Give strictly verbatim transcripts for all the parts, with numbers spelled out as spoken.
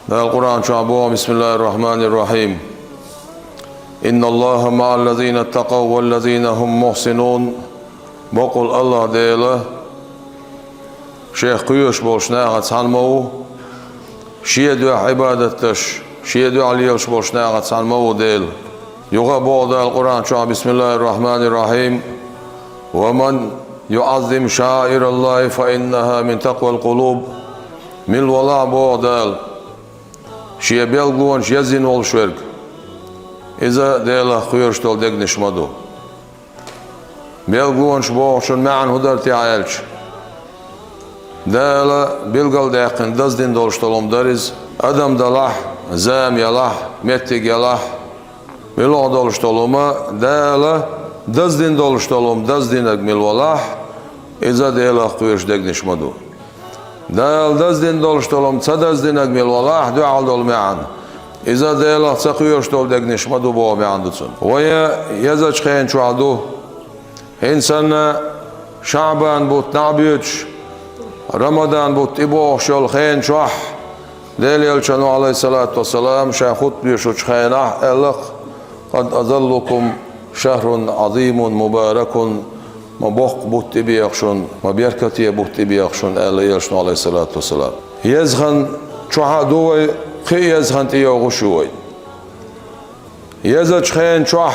Дала Къуръан чохь боху: «Бисмиллахир-рахманир-рахим. Инналлаха маъал лазина ттакъав вал лазина хӀум мухьсинун». Бакъволу АллахӀ Дела Шех кхоьруш болчу нахаца цхьаьна ма ву, Шен дуьхьа Ӏибадат деш, Шен дуьхьа лелаш болчу нахаца цхьаьна ма ву Дела. Юха а боху Дала Къуръан чохь: «Бисмиллахир-рахманир-рахим. Ва ман юъаззим шаираллахи фа иннаха мин такъвал къулуб». Мила валахь, боху Дала, Шен билгалонаш езйина волуш верг, иза Делах кхоьруш долу дегнаш ма ду. Билгалонаш бохучун маьӀна хӀун дара те аьлча, Дала билгалдаьккхина даздина долуш долу хӀума дара иза. Адам далахь, зама ялахь, меттиг ялахь, муьлха долуш долу хӀума, Дала даздина долуш долу хӀума даздинарг мила валахь, иза Делах кхоьруш дегнаш ма ду. Дала даздина долуш долу хӀума ца даздинарг мила валахь, дуьхьал долу маьӀна, иза Делах ца кхоьруш долу дегнаш ма ду боху маьӀна ду цунна. Вай езачу хенан чохь ду. ХӀинца санна ШаӀбан бутт дӀа а боьдуш, Рамадан бутт тӀебогӀуш йолу хенан чохь, Делан Элчано, Ӏалайхиссалату вассалам, ша хутба дешучу хенахь аьлла-кх: «Къад азаллакум шахрун Ӏазимун мубаракун». Ма боккха бутт тӀебеха шуна, ма беркате бутт тӀебеха шуна, аьлла Элчано, Ӏалайхиссалату вассалам. Еза хан чохь а ду вай, кхин а еза хан тӀейогӀуш ю вай. Езачу хенан чохь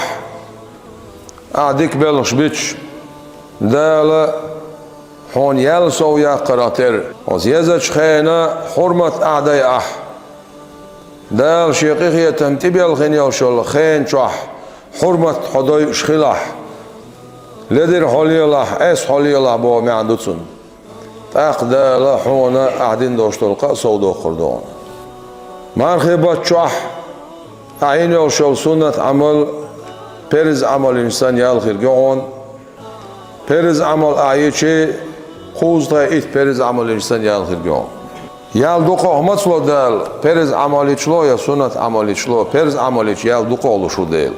ахь дика белхаш бича, Дала хьуна ял сов яккхарх тера. Оцу езачу хенан хьурмат ахь дайахь, Дала Шен къинхетам тӀебелхина йолуш йолу хенан чохь хьурмат хьо дойуш хилахь, ледара хьо лелахь, Ӏеса хьо лелахь боху маьӀна ду цунна. ТӀаккха Дала хьуна ахь дина долуш долу кхаъ сов доккхур ду хьуна. Мархи баттахь ахь йина йолуш йолу суннат Ӏамал перз Ӏамалнаш санна ял хир ю хьуна. Перз Ӏамал ахь йичи, кхузткъе итт перз Ӏамалнаш санна ял хир ю хьуна. Ял дукхах маца ло Дала, перз Ӏамал йича ло я суннат Ӏамал йича ло, перз Ӏамал йича ял дукхах луш ву Дела.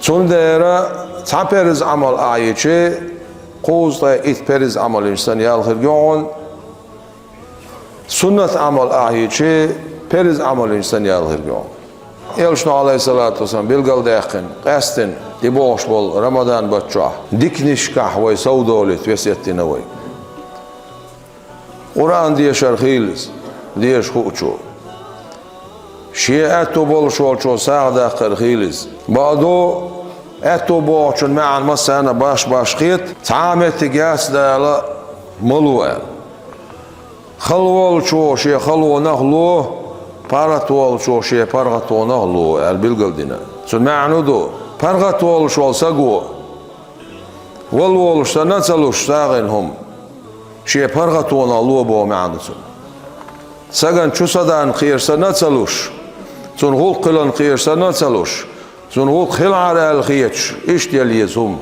Цундела цхьа перз Ӏамал ахь йичи, кхузткъе итт перз Ӏамалнаш санна ял хир ю хьуна. Суннат Ӏамал ахь йичи, перз Ӏамалнаш санна ял хир ю хьуна. Элчано, Ӏалайхиссалату вассалам, билгалдаьккхина, къаьстина, тӀебогӀуш болу Рамадан баттахь диканашкахь вай совдолийта весет дина вай. Къуръан дешар хийла иза, деша хуучо. Шен аьтту болуш волчо сагӀа даккхар хийла иза. Бакъду, аьтту бохучун маьӀна массарна а баш-баш хета, цхьа а меттиг яц Дала ма ло аьлла. Хала волчо шен халонах а ло, паргӀат волчо шен паргӀатонах а ло аьлла билгалдина. Цуьнан маьӀна ду, паргӀат волуш волу саго, вала волуш санна а ца луш сагӀина хӀума, шен паргӀатонах ло боху маьӀна ду цуьнан. Сагана чу са дан кхераш санна а ца луш, цунна гӀуллакх хиларна кхераш санна а ца луш, цунна гӀуллакх хилахьара аьлла хеташ, иштта яла еза хӀума.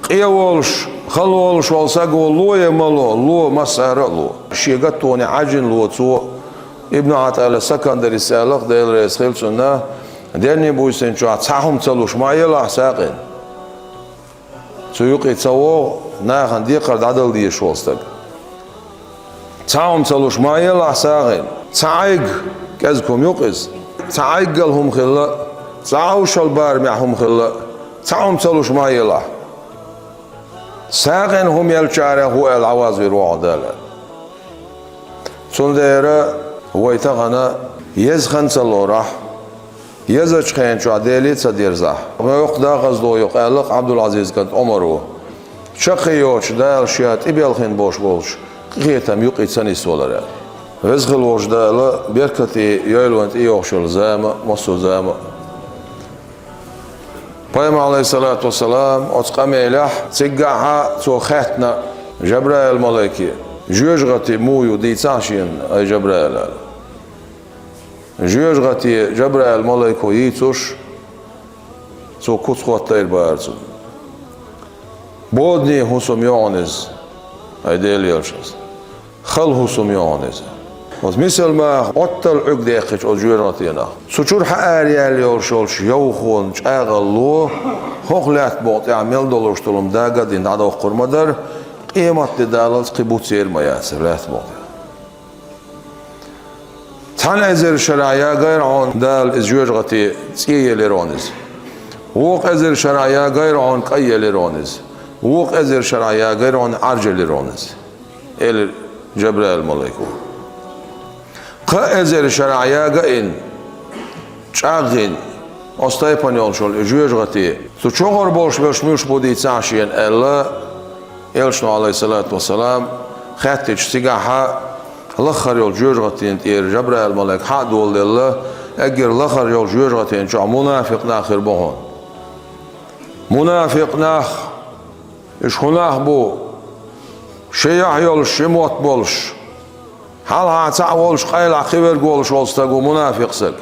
Къен волуш, хала волуш волу саго ло я ма ло, ло, массара а ло. Шен гатоне Ӏаьржина ло цо. Ибн ӀатӀаилла Сакандарис аьлла-кх, Дела реза хила цунна, денна буьйсанна чохь цхьа хӀума ца луш ма елахь сагӀина. Цу юкъе ца вогӀу нахана декхар дӀадала дезаш волу стаг. Цхьа хӀума ца луш ма елахь сагӀина. Цхьа Ӏайг, кӀезиг хӀума ю-кх иза, цхьа Ӏайггал хӀума хилла, цхьа Ӏовшал барамехь хӀума хилла, цхьа хӀума ца луш ма елахь. СагӀина хӀума еллачарех ву аьлла, Ӏавазвийр ву хьо Дала. Цундела вай тахана еза хан ца лорахь, езачу хенан чохь Деле а ца дерзахь. Вайн воккха декъазло ю-кх, аьлла-кх Ӏабдул-Ӏазиз кӀант Ӏумара. Чаккхе йоцуш Дала Ша тӀебелхина болуш болчу къинхетам юкъе ца нисвалар аьлла. Веза хила волчу Дала беркате йойла вайн тӀейогӀуш йолу зама а, массо а зама а. Пайхамар, Ӏалайхиссалату вассалам, оцу къамелехь циггахьа цо хаьттина Жабраил-малайке: «Жоьжахати муха ю, дийцахьа шена, ай Жабраил», – аьлла. Жоьжахати Жабраил-малайко йийцуш, цо куц хӀоттайра бахара цунна. Бодане хӀусам ю хьуна иза, ай Делан Элча. Хала хӀусам ю хьуна иза. Оцу мисал маха Ӏоттал Ӏуьрг даьккхича оцу жоьжахатенах, цу чуьра хьаара яьлла йолуш йолчу йовхонан чӀагӀалло хӀокху лаьтта букъа тӀехь мел долуш долу хӀума дага а дина дӀадоккхур ма дара, къематде даллалц кхин буц ер а ма яцара лаьтта букъа тӀехь. Цхьана эзар шарахь ягайра хьуна Дала иза жоьжахате цӀе елира хьуна иза. Вукху эзар шарахь ягайра хьуна кӀай елира хьуна иза. Вукху эзар шарахь ягайра хьуна Ӏаржъелира хьуна иза, элира Жабраил-малайко. Кхаа эзар шарахь яга а йина, чӀагӀйина, оцу тайпана йолуш йолу и жоьжахате, цу чохура болуш берш муьлш бу дийцахьа шена аьлла, Элчано, Ӏалайхиссалату вассалам, хаьттича, цигахь лаххара йолчу жоьжахатина тӀера Жабраил-малайк хьа а доладелла, эггара лаххара йолчу жоьжахатина чохь мунафикъ нах хир бу хьуна. Мунафикъ нах, уьш хӀун нах бу? Шен яхь йолуш, шен мотт болуш, хьалха цхьаъ волуш, къайлаха кхин верг волуш волу стаг ву мунафикъ стаг.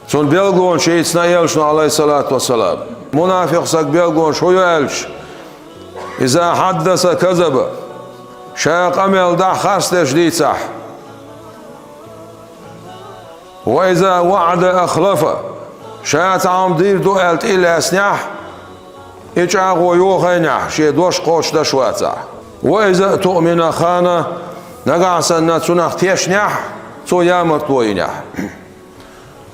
Цунна билгалонаш йийцина Элчано, Ӏалайхиссалату вассалам. Мунафикъ стаг билгалонаш хӀун ю аьлча: «Иза хьаддаса казаба», ша къамел дахь, харцдерш дийцахь. «Ва иза ваӀада ахлафа», ша цхьа хӀума дийр ду аьлла тӀе а лаьцнехь, и чӀагӀо йохайнехь, шен дош кхочушдаш вацахь. «Ва иза туъмина хана», нагахь санна цунах тешнехь, цо ямартло йинехь.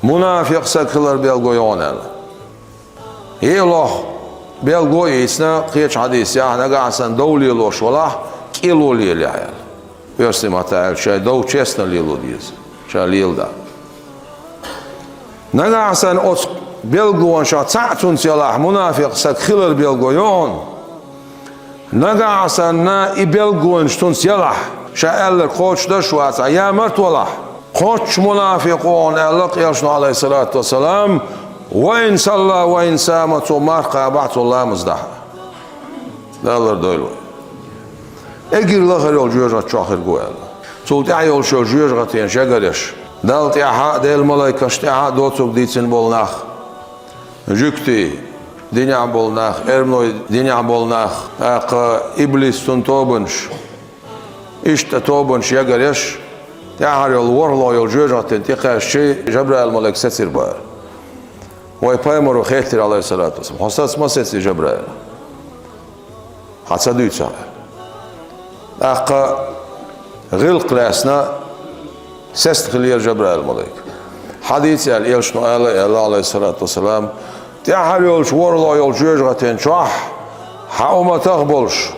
Мунафикъ стаг хилар билго ю хьуна аьлла. ЙиъалгӀа билго а йийцина, кхечу хьадисехь, нагахь санна дов лелош валахь, кӀело лелахь аьлла. Оьрсийн маттахь аьлча, шайн дов честно лело деза, ша леладахь. Нагахь санна оцу билгалонашах цхьаъ цунца ялахь, мунафикъ стаг хилар билго ю хьуна. Нагахь санна и билгалонаш цунца ялахь, ша аьлларг кхочушдаш а вацахь, ямарт а валахь, кхоччуш мунафикъ ву хьуна аьлла Элчано, Ӏалайхиссалату вассалам, ва ин салла, ва ин сама, цо марха кхабахь, цо ламаз дахь. Дала лардойла вай. Эггара лахара йолу жоьжахати чохь хир бу аьлла. Цул тӀаьхьа йолуш йолу жоьжахатин шагарш. Далла тӀаьхьа а, Делан малайкашна тӀаьхьа а доцург дийцина болу нах. Жуьгтий динехь болу нах, эрмалой динехь болу нах, тӀаккха иблис цунна тобанаш. Иштта тобанаш ягарш, тӀаьхьара йолу ворхӀалгӀа йолу жоьжахатина тӀекхаьччи, Жабраил-малайк сецира бара. Вай пайхамаро хеттира, Ӏалайхиссалату вассалам: «Хьо саца ма сеций, Жабраил? Хьан ца дуьйцу хьан?» ТӀаккха гӀиллакх лаьцна, сецна хиллера Жабраил-малайк. Хьадийца аьлла, Элчано ала а аьлла, Ӏалайхиссалату вассалам, тӀаьхьара йолчу ворхӀалгӀа йолчу жоьжахатин чохь хьан умматах а болуш,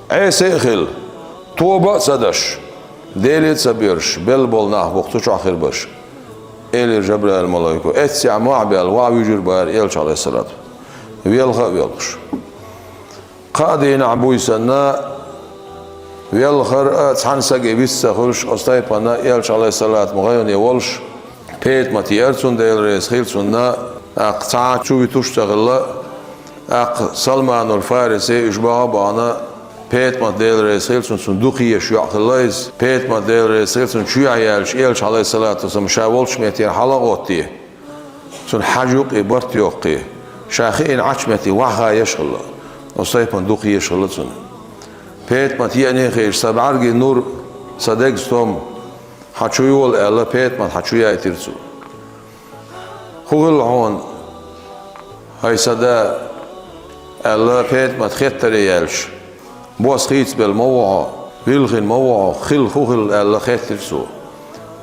Ӏеса а хилла, тоба а ца даш, Деле а ца боьрзуш, белла болу нах бу-кх цу чохь хир берш, элира Жабраил-малайко. Эццехь мохь а баьлла, ваха вуьжура бара Элча, Ӏалайхиссалату, велха а воьлхуш. Кхаа дийнахь буьйсанна, велхар а цхьана саге вист ца хуьлуш, оцу тайпана Элча, Ӏалайхиссалату, гӀайгӀане волуш, ПетӀамат еара цунна, Дела реза хила цунна, тӀаккха цхьа а чу витуш а ца хилла, тӀаккха Салманул Фариси уьш баха а бахана, ПетӀамат, Дела реза хила цунна, цунна дукха езаш йоӀ хилла иза. ПетӀамат, Дела реза хила цунна, чоьхьа яьлча, Элча, Ӏалайхиссалату вассалам, ша волчу метера хьала а гӀоттий, цунна хьажа юккъе барт йоккхий, ша хиъна Ӏачу метте ваха езаш хилла. Оцу тайпана дукха езаш хилла цунна. ПетӀамат еане а хиъча, сан бӀаьргийн нур, сан деган стом, хьан чу йола аьлла, ПетӀамат хьан чу яйтира цо. ХӀун хилла хьуна, хӀай сан да, аьлла, ПетӀамат хеттаре яьлча, бос хийцабелла ма ву хьо, вилхина ма ву хьо, хилла хӀун хилла аьлла, хеттира цо.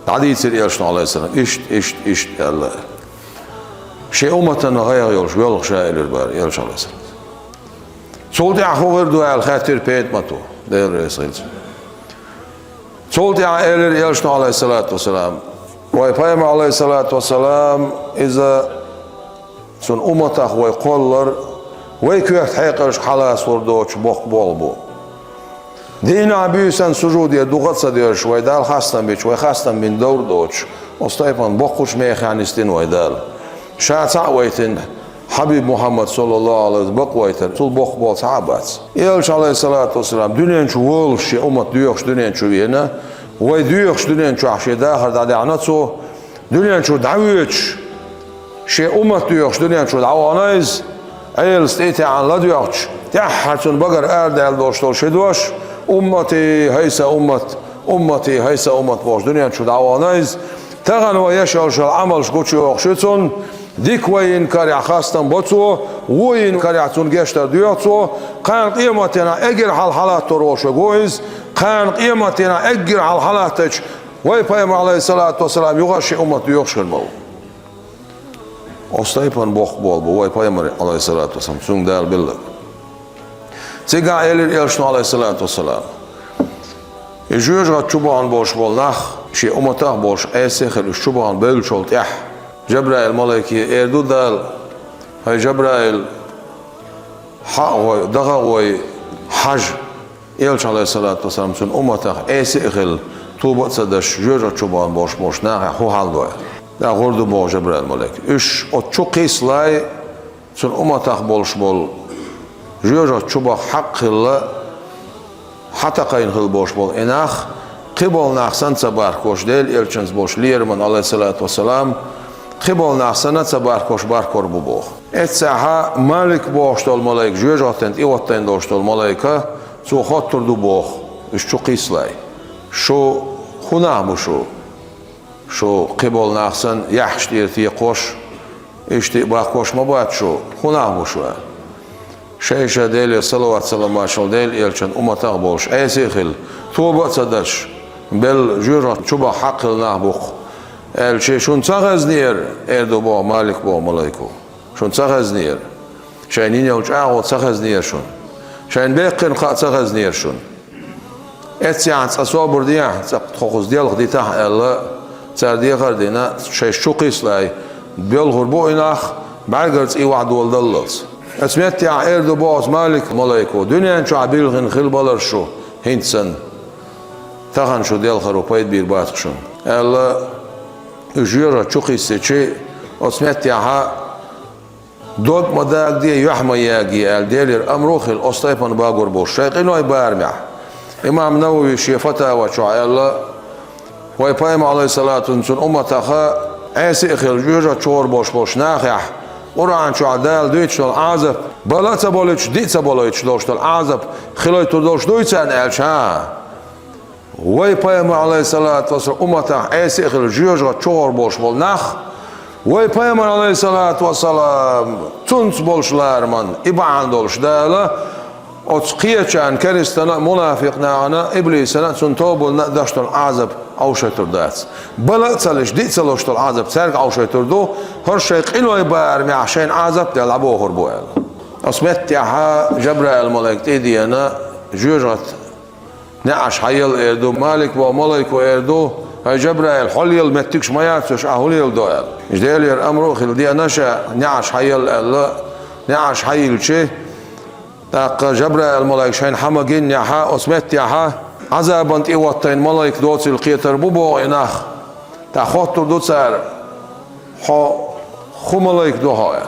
ДӀадийцира Элчано, Ӏалайхиссалам, иштта, иштта, иштта аьлла. Шен умматана гӀайгӀа йолуш воьлху ша, элира бара Элча, Ӏалайхиссалам. Цул тӀаьхьа хӀун хир ду аьлла, хаьттира ПетӀамато, Дела реза хила цунна. Цул тӀаьхьа элира Элчано, Ӏалайхиссалату вассалам: вай пайхамар, Ӏалайхиссалату вассалам, иза цунна умматах вай кхоллар, вай коьрта хьекъалшка хьалаца лур доцуш боккха болх бу. Дийнахь буьйсанна сужуде дукха а ца доьжуш, вай Далла хастам бича, вай хастам бина довр доцуш, оцу тайпана боккхачу мехехь нисдина вай Дала. Ша цхьаъ вайтина, Хьабиб Мухьаммад, саллаллаху Ӏалайхи ва саллам, бакъвайтар, цул боккха болх цхьа а бац. Элча, Ӏалайхиссалату вассалам, дуьнен чу волуш шен уммат доьхуш дуьнен чу вена, вай доьхуш дуьнен чохь шен дахар дӀадаьхьна цо, дуьнен чу дӀавоьдуш, шен уммат доьхуш дуьнен чу дӀавахана иза, Ӏелас тӀе а таьӀна ладоьгӀча, тӀаьххьара цунна багара арадаьлла долуш долу ши дош: «Уммати, хӀай сан уммат, уммати, хӀай сан уммат», – бохуш дуьнен чу дӀавахана иза. Тахана вай еш йолуш йолу Ӏамалш гучуйохуш ю цунна, дика вай йина карехь хастам бо цо, вон йина карехь цунна гечдар доьху цо, кхана къематдийнахь эггара хьалха хьалаттор волуш верг ву иза, кхана къематдийнахь эггара хьалха хьалаттачу Вай пайхамар, алейхиссалату вассалам, юха шен уммат доьхуш хир ма ву. Оцу тайпана боккха болу бу вай пайхамар, алейхиссалату вассалам, цуьнга Дала белла. Цигахь элира элчано, алейхиссалату вассалам: «И жоьжахати чу бахана болуш болу нах, шен умматах а болуш, Ӏеса а хилла, уьш чу бахана бевллачул тӀаьхьа, Жабраил-малайке эр ду Дала: „ХӀай Жабраил, хьа а гӀой, даха а гӀой, хьажа“, элча, алейхиссалату вассалам, цуьнан умматах Ӏеса а хилла, тоба а ца деш, жоьжахати чу бахана болуш болчу нахехь хӀун хьал ду аьлла. ТӀаккха гӀур ду боху Жабраил-малайк. Уьш оцу чу кхийсалай, цуьнан умматах болуш болу, жоьжахати чу баха хьакъ хилла, хьатакхийна хилла болуш болу и нах, кхиболу нах санна ца бархкош, Делан элчанца болуш лераман, алейхиссалату вассалам, кхиболу нах санна ца бархкош бархкор бу боху. Эццахьа Малик бохуш долу малайк, жоьжахатина тӀехӀоттийна долуш долу малайка, цо хоттур ду боху, уьш чу кхийсалай: „Шу хӀун нах бу шу? Шу кхиболу нах санна, яххьаш тӀера текхош, иштта а бахкош ма бац шу, хӀун нах бу шу?“ Шайша Делера салават-салам маршалла Делан элчан умматах а болуш, Ӏеса а хилла, тоба а ца деш, белла жоьжахати чу баха хьакъ хилла нах бу-кх, аьлча, шуна ца хезнера, эр ду боху Малик боху малайко. Шуна ца хезнера. Шайна йина йолу чӀагӀо ца хезнера шуна. Шайна беккхина кхаъ ца хезнера шуна. Эццехь цкъа собар дехьа, цкъа тхо кхуза делха дитахь аьлла, цара дехар а дина, шайша чу кхийсалай, боьлхур бу и нах, бӀаьргара цӀий охьадоладаллалц. Оцу меттехь эр ду боху Малик малайко: „Дуьнен чохь билхина хилла балар шу, хӀинца санна. Тахана шу делхаро пайда бийр бац-кх шуна“, аьлла, уьш жоьжахати чу кхиссичи, оцу меттехьа: „Дог ма дагаде, юьхь ма ягае“, аьлла, Делера амро а хилла, оцу тайпана багор болуш шайн къиной барамехь. Имам Навави шен Фатава чохь аьлла: вай пайхамар, алейхиссалату, цуьнан умматаха Ӏеса а хилла, жоьжахати чу гӀур болуш болчу нахехь, Къуръан чохь Дала дуьйцуш долу Ӏазап, бала а ца болуьйтуш, диъ а ца болуьйтуш долуш долу Ӏазап хилийтур долуш дуй царна аьлча, вай пайхамар, алейхиссалату вассалам, умматах Ӏеса а хилла, жоьжахати чу гӀур болуш болу нах, вай пайхамар, алейхиссалату вассалам, цуьнца болуш лараман и бахьана долуш Дала оцу кхечарна, керстана а, мунафикъ нахана а, иблисана а, цуьнан тобанна а деш долу Ӏазап Ӏовшуьйтур дац. Бала а ца луьйтуш, диъ а ца луьйтуш долу Ӏазап цаьрга Ӏовшуьйтур ду, хӀара шайн къиной барамехь шайна Ӏазап а делла дӀабохур бу аьлла. Оцу меттехьа Жабраил-малайк тӀе а деана, жоьжахати неӀарш хьаелла эр ду, Малик боху малайко эр ду: „ХӀай Жабраил, хьо лела меттигаш ма яц уьш, ахь хӀун леладо?“ аьлла. Иза Делера амро а хилла деана ша, неӀарш хьаелла аьлла, неӀарш хьайилличи, тӀаккха Жабраил-малайк шайна хьа ма гиннехьа, оцу меттехьа Ӏазабан тӀехӀоттийна малайк доцийла кхетар бу боху и нах. ТӀаккха хоттур ду цара: „Хьо хӀун малайк ду хьо?“ аьлла.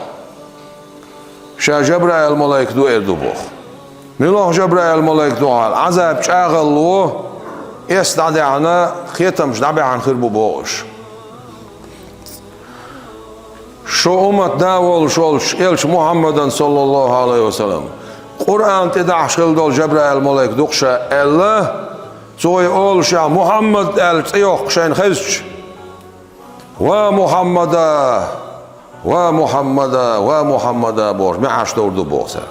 Ша Жабраил-малайк ду эр ду боху. Муьлха Жабраил-малайк ду хьо аьлла, Ӏазап чӀагӀалло, эс дӀадаьхьна, кхетамаш дӀабаьхьна хир бу боху уьш. Шу уммат да волуш волчу элча Мухьаммадан, саллаллаху Ӏалайхи ва саллам, Къуръан тӀедахьаш хилла долу Жабраил-малайк ду-кх ша аьлла, цо и олушехь, Мухьаммад аьлла цӀе йоккхуш шайна хезча, „Ва Мухьаммада! Ва Мухьаммада! Ва Мухьаммада!“ бохуш, маьӀаш довр ду боху цара.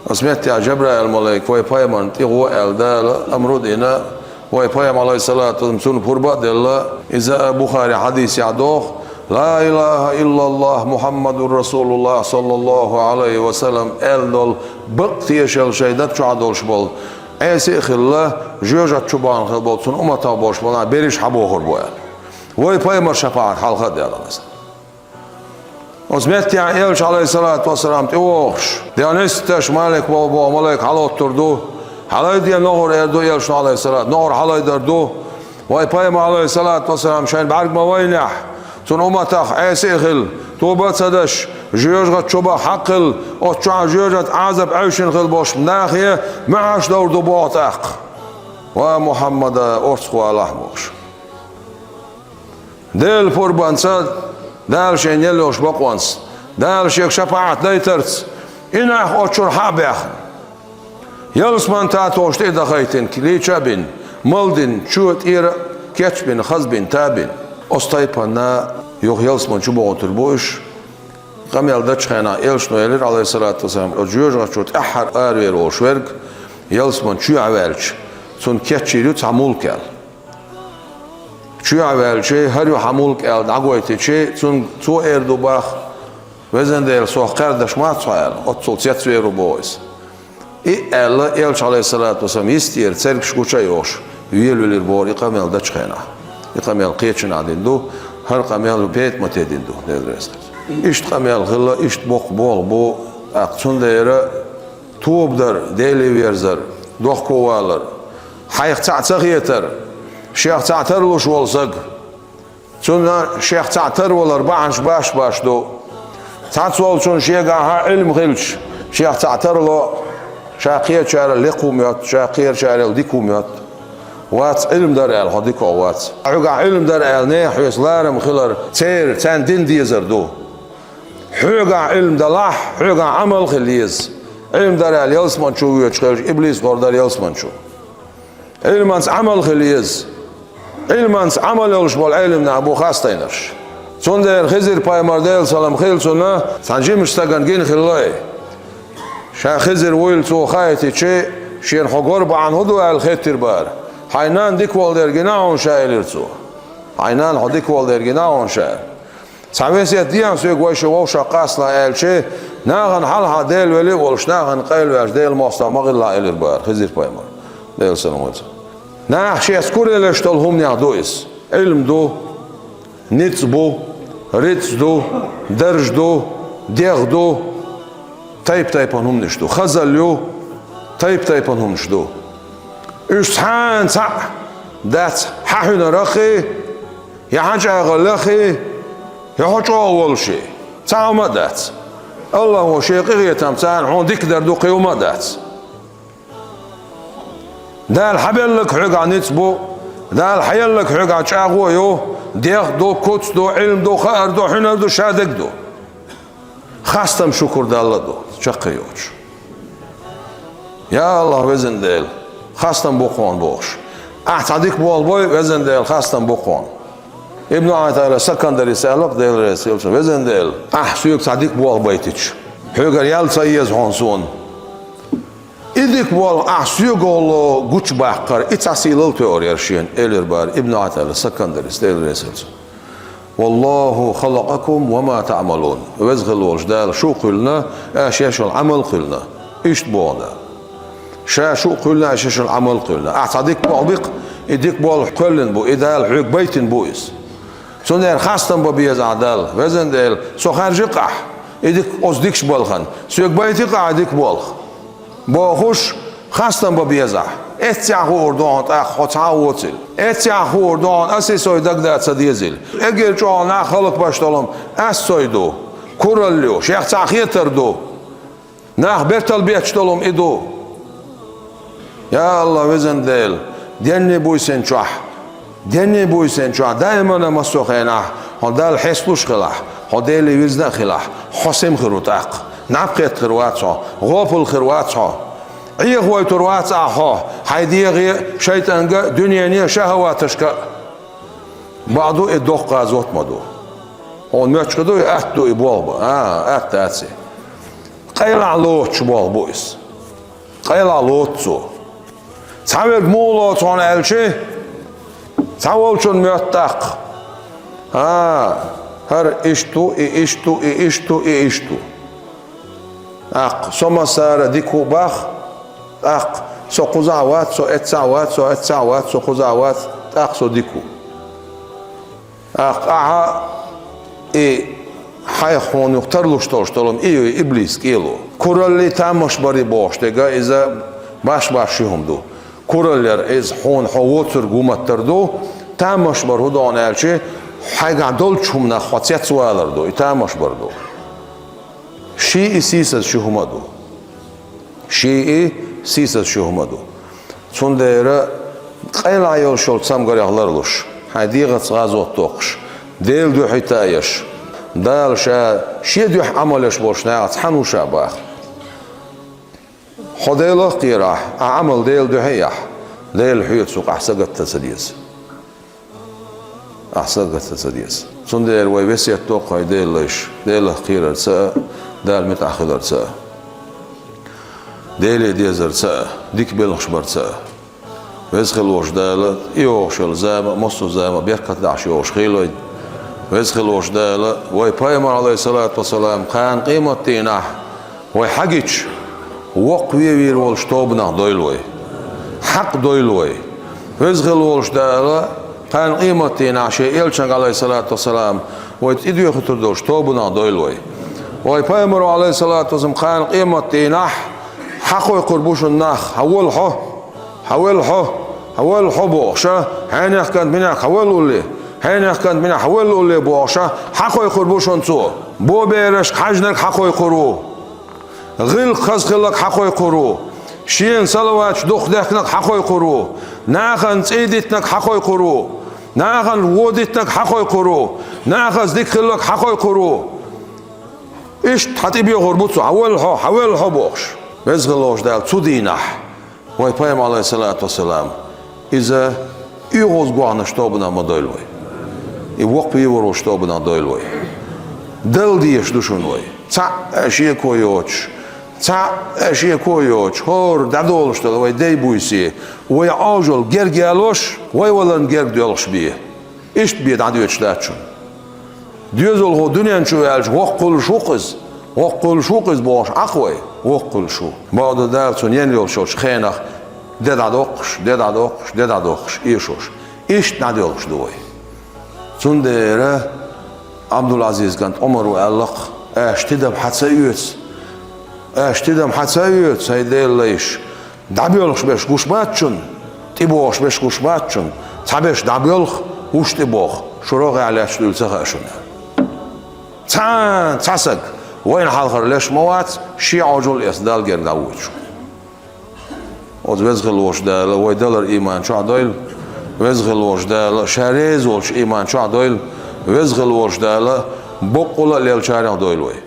Оцу меттехь Жабраил-малайк вай пайхамарна тӀе гӀо аьлла Дала амру а дина, вай пайхамар, алейхиссалату вассалам, цунна пурба а делла, иза а Бухари хьадисехь доху: „Ла илаха иллаллах, Мухьаммадур Расулуллах, саллаллаху Ӏалайхи ва саллам“, аьлла долу бакъ тешалла шайн даг чохь долуш болу, Ӏеса а хилла, жоьжахати чу бахана хилла болу, цунна умматах болуш болу нах берриш хьабохур бу аьлла. Вай пайхамар шапаӀат хьалха а даьлла иза. Оцу меттехь элча, алейхиссалату вассалам, тӀевогӀуш, дегӀ нисдеш Малик боху, боху малайк хьалоттур ду. Хьалайде нохур эр ду элчано, алейхиссалату, нохур хьалайдар ду. Вай пайхамар, алейхиссалату вассалам, шайн бӀаьрг ма вайнехь, цунна умматах Ӏеса а хилла, тоба а ца деш, жоьжахати чу баха хьакъ хилла, оцу чохь жоьжахати Ӏазап Ӏевшина хилла болуш нахе маьӀаш довр ду боху тӀаккха. Ва Мухьаммада, орцах валахь бохуш. Делан пурбанца, Дала шайна елла йолуш бакъонца, Дала шега шапаӀат дайтарца, и нах оцу чуьра хьа а баьхна, ялсаман татолаш тӀе а дахийтина, лийча а бина, мал дина, чу тӀера а кечбина, хазбина, табина. Оцу тайпана юха ялсаман чу бохуьйтур бу уьш. Къамел дечу хенахь элчано элира, алейхиссалату вассалам, оцу жоьжахати чуьра тӀаьххьара аравер волуш верг, ялсаман чоьхьа ваьлча, цунна кечйийр ю цхьа мулк аьлла. Чоьхьа ваьлча, хӀара юха мулк аьлла дӀагойтича, цунга цо эр ду бах: «Везан Дела, сох кхаьрдаш мац хьо?» — аьлла, оццул цецвер ву боху иза. И аьлла, Элча, алейхиссалату вассалам, йистера цергаш гуча а йохуш, велавелира боху и къамел дечу хенахь. И къамел кхечанхьа дина ду, хӀара къамел ПетӀамате дина ду, Дела реза хилва. Иштта къамел хилла, иштта боккха болх бу, тӀаккха цундела тоба дар, Деле верзар, дохковалар, хьайх цхьаъ ца хетар, шех цхьаъ тарлуш волу саг. Цунна шех цхьаъ тарвалар бахьанаш баш-баш ду. Цхьацца волчунна шегахь Ӏилма хилча, шех цхьаъ тарло, ша кхечарел лекха хӀума йотту, ша кхечарел дика хӀума йотту. Вац, Ӏилма дара аьлла, хьо дика хӀума вац. Хьоьгахь Ӏилма дара аьлла, нехан хьоьца ларам хилар, церан, царна дин дезар ду. Хьоьгахь Ӏилма далахь, хьоьгахь Ӏамал хила еза. Ӏилма дара аьлла, ялсамани чу воьдуш хилча, иблис гӀур дара ялсамани чу. Ӏилманца Ӏамал хила еза. Ӏилманца Ӏамал йолуш болу Ӏелам нах бу хастийнарш. Цундела Хизир-пайхамар, Делан салам хила цунна, цхьана жимачу стагана гина хилла и. Ша Хизир вуйла цо хаийтича, шена: «Хьо гор бахьана хӀун ду?» — аьлла хеттира бара. «Хьайн нана дика волу дерг гина хьуна ша», — элира цо. «Хьайн нана хьо дика волу дерг гина хьуна ша». Цхьа весет дехьа соьга вайша вовшах къасталахь аьлча, нахана хьалха Дела велла а волуш, нахана къайлаваьлча Дела мостагӀа ма хилалахь, элира бара Хизир-пайхамар. Делан салам хуьлда цунна. Наха шеца кураллаш долу хӀуманех ду иза. Ӏилма ду, ницкъ бу, рицкъ ду, дарж ду, дегӀ ду, тайп-тайпана хӀуманаш ду. Хазалла ю, тайп-тайпана хӀуманаш ду. Уьш цхьана цхьаъ дац хьан хьуьнарах а, я хьан чӀагӀаллах а, я хьо чӀогӀа волуш а. Цхьа хӀума а дац. АллахӀа шен къинхетам царна хьуна дика дар ду, кхин хӀума а дац. Дала хьан белларг хьоьгахь ницкъ бу, Дала хьан елларг хьоьгахь чӀагӀо а ю, дегӀ ду, куц ду, Ӏилма ду, хаар ду, хьуьнар ду, шадерг ду. Хастам, шукур Далла ду, чаккхе йоцуш. Я АллахӀ, везан Дела, хастам бу кхуна бохуш. Ахь цхьа дика болх бой, везан Дела, хастам бу кхуна. Ибн Ӏатаилла Сакандарис аьлла-кх, Дела реза хилва цунна: «Везан Дела, ахь соьга цхьа дика болх байтича, хьоьгара ял ца еза хьуна суна. И дика болх ахь соьга гучубаккхар, и цхьа сийлалла тоьар яра шена», — элира бара Ибн Ӏатаилла Сакандарис, Дела реза хилва цунна. «Валлаху халакъакум ва ма таъмалун». Веза хилла волчу Дала шу а кхоьллина, ша шаьш йолу Ӏамал а кхоьллина. Иштта боху Дала. Ша шу а кхоьллина, ша шаьш йолу Ӏамал а кхоьллина. Ахь цхьа дика болх бо-кх, и дика болх кхоьллина бу, и Дала хьоьга байтина бу иза. Цундела хастам бан беза ахь Далла: «Везан Дела, со хаьржи-кх ахь и дика, оцу дикачу балхана, соьга байти-кх ахь и дика болх», — бохуш, хастам бан беза ахь. Эццехь хуур ду хьуна тӀаккха хьо цхьа а воцийла. Эццехь хуур ду хьуна ас а, сой дагадала ца дезийла. Эггара чӀогӀа нах хӀаллакбеш долу хӀума ас, сой ду. Куралла ю, шех цхьаъ хетар ду. Нах бертал бетташ долу хӀума и ду. Я АллахӀ, везан Дела, денний, буьйсанний чохь, денний, буьйсанний чохь даимана массо а хенахь хьо Далла хьесталуш а хилахь, хьо Деле вирзина а хилахь, хьо сема хир ву тӀаккха. Наб кхетта хир вац хьо, гӀопал хир вац хьо. Ӏехавайтур вац ахь хьо хьайн дегӀе а, шайтӀанга а, дуьнене а, шахӀаваташка а. Бакъ ду, и доккха гӀазот ма ду. Хьуна моьттуш хир ду и, атта ду и болх бан? А, атта дац и. Къайлахь лоцуш болх бу иза. Къайлахь лоцу цо. Цхьаверг муха лоцу хьуна аьлча, цхьаволчунна моьтту тӀаккха: «А, хӀара иштта ву, и иштта ву, и иштта ву, и иштта ву». ТӀаккха со массара дика ву бах, тӀаккха со кхузахь вац, со эццахь вац, со эццахь вац, со кхузахь вац, тӀаккха со дика ву. ТӀаккха ахьа и хьайх хьуна юха тарлуш долуш долу хӀума и ю, и иблис кӀело. Кураллий, таммаш барий бохуш дерг иза баш-баш ши хӀума ду. Куралла яр иза хьуна хьо воцург ву маттар ду, таммаш бар хӀун ду хьуна аьлча, хьайгахь долчу хӀуманах хьо цецвалар ду, и таммаш бар ду. Ший и сийсаз ши хӀума а ду. Ший и сийсаз ши хӀума а ду. Цундела къайлахь йолуш йолу цамгарех ларлуш, хьайн дегӀаца гӀазот доккхуш, Делан дуьхьа хӀиттаеш, Дала ша шен дуьхьа Ӏамал еш болчу нахаца хьан ву ша баха. Хьо Делах а кхерахь, ахь Ӏамал Делан дуьхьа а яхь, Дела хьоьца ву-кх, ахь сагатдан ца деза. Ахь сагатдан ца деза. Цундела вай весет до-кх, хьай Делан лайш, Делах кхерарца а, Далла муьтӀахь хиларца а, Деле дезарца а, дика белхаш барца а. Веза хилла волчу Дала, и йогӀуш йолу зама а, массо а зама а беркат дахьаш йогӀуш хилла вайн. Веза хилла волчу Дала, вай Пайхамар, Ӏалайхиссалату вассалам, кхана къематдийнахь вай хьагича, воккхаве вийр волчу тобанах дойла вай. Хьакъ дойла вай. Веза хилла волчу Дала, кхана къематдийнахь Шен Элчанга, Ӏалайхиссалату вассалам, вай тӀедоьхуьйтур долчу тобанах дойла вай. Вай Пайхамаро, Ӏалайхиссалату вассалам, кхана къематдийнахь хьакхойкхур бу шуна нах: «Хьан волу хьо? Хьан велла хьо? Хьан велла хьо?» бохуша, «Хьенех кӀант, минех хьан велла улле? Хьенех кӀант, минех хьан велла улле?» бохуша, хьакхойкхур бу шуна цо. Бо берашка хьаьжнарг хьакхойкхур ву. ГӀиллакх хаза хилларг хьакхойкхур ву. Шена салаваташ дукха дехнарг хьакхойкхур ву. Нахана цӀий дитинарг хьакхойкхур ву. Нахана вон дитинарг хьакхойкхур ву. Нахаца дика хилларг хьакхойкхур ву. Иштта хьан тӀебоьхур бу цо: «Хьан велла хьо? Хьан велла хьо?» бохуш. Веза хилла волчу Дала, цу дийнахь вай Пайхамар, Ӏалайхиссалату вассалам, иза оьгӀазгӀанаш тобанах ма дойла вай. И воккхаве вийр волчу тобанах дойла вай. Дала дезаш ду шуна вай. Цхьаъ а шеко йоцуш, цхьаъ а шеко йоцуш, хӀора дӀадолуш долу вай дай-буьйса, вай Ӏожалла герга ялош, вай валарна герга доьлхуш бен. Иштта бен дӀадоьдуш дац шуна. Доьзалхо дуьнен чу ваьлча, воккхавеллаш ву-кх иза, воккхавеллаш ву-кх иза бохуш Ӏа-кх вай, воккхавеллаш ву. Бакъду, Дала цунна енна йолуш йолчу хенахь де дӀадоккхуш, де дӀадоккхуш, де дӀадоккхуш, эшош. Иштта дӀадоьлхуш ду вай. Цундела Ӏабдул-Ӏазиз кӀант Ӏумара аьлла-кх: «Аша тидам хьан ца оьцу? Аша тидам хьан ца оьцу, хӀай Делан лайш? ДӀабоьлхуш берш гуш бац шуна, тӀебогӀуш берш гуш бац шуна. Цхьаберш дӀабоьлху, вуьш тӀебогӀу, шу рогӀехь лаьтташ дуьйла ца хаьа шуна». Цхьа, цхьа саг вайна хьалхара леш ма вац, шен Ӏожалла эцна Далла герга дӀавоьдуш. Оцу Веза хилла волчу Дала вай далар ийман чохь дойла, Веза хилла волчу Дала Ша реза волчу ийман чохь дойла, Веза хилла волчу Дала боккъала а леллачарах дойла вай.